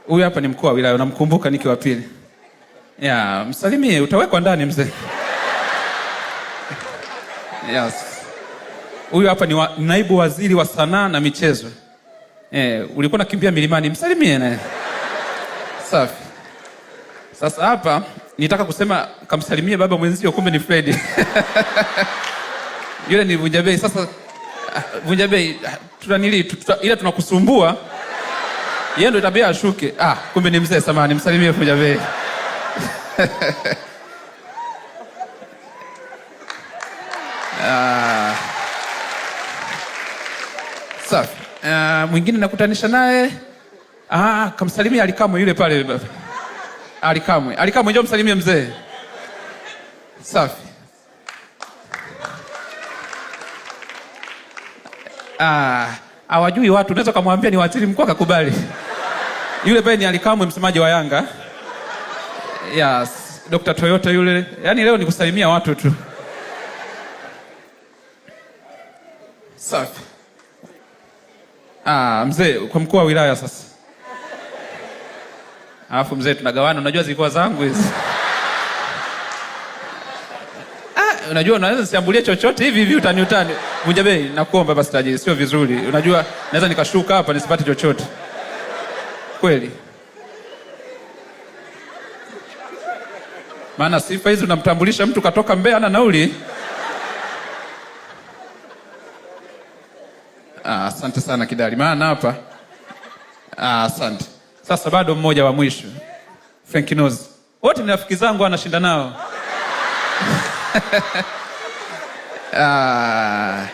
Huyu hapa ni mkuu wa wilaya, unamkumbuka Niki wa pili. Ya, msalimie, utawekwa ndani mzee. Yes. Huyu hapa ni naibu waziri wa sanaa na michezo. Ulikuwa unakimbia milimani, msalimie naye. Safi. Sasa hapa nitaka kusema kamsalimie baba mwenzio, kumbe ni Fred. Yule ni Vunja Bei. Sasa Vunja Bei ila tunakusumbua. Yeye ndo itabidi ashuke. Ah, kumbe ni mzee, samahani, msalimie Vunja Bei. Ah. Safi. Mwingine nakutanisha naye. Ah, kamsalimia Alikamwe yule pale. Alikamwe. Alikamwe, njoo msalimie mzee. Safi. Ah, hawajui watu, unaweza kumwambia ni waziri mkuu akakubali. Yule pale ni Alikamwe, msemaji wa Yanga. Yes, Dr. Toyota yule. Yaani leo ni kusalimia watu tu. Safi. Ah, mzee kwa mkuu wa wilaya sasa. Alafu mzee tunagawana, unajua zilikuwa zangu hizi. Ah, unajua unaweza nisiambulie chochote hivi hivi utani utani. Vunja Bei, nakuomba basi tajiri, sio vizuri. Unajua naweza nikashuka hapa nisipate chochote. Kweli. Maana sifa hizi unamtambulisha mtu katoka Mbeya ana nauli. Ah, asante sana Kidali. Maana hapa. Ah, asante. Sasa bado mmoja wa mwisho. Frank Nozi. Wote ni rafiki zangu anashinda nao. Ah.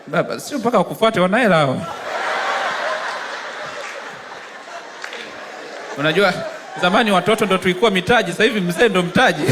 Baba, sio mpaka wakufuate, wana hela hao. Unajua zamani watoto ndo tulikuwa mitaji, sasa hivi mzee ndo mtaji.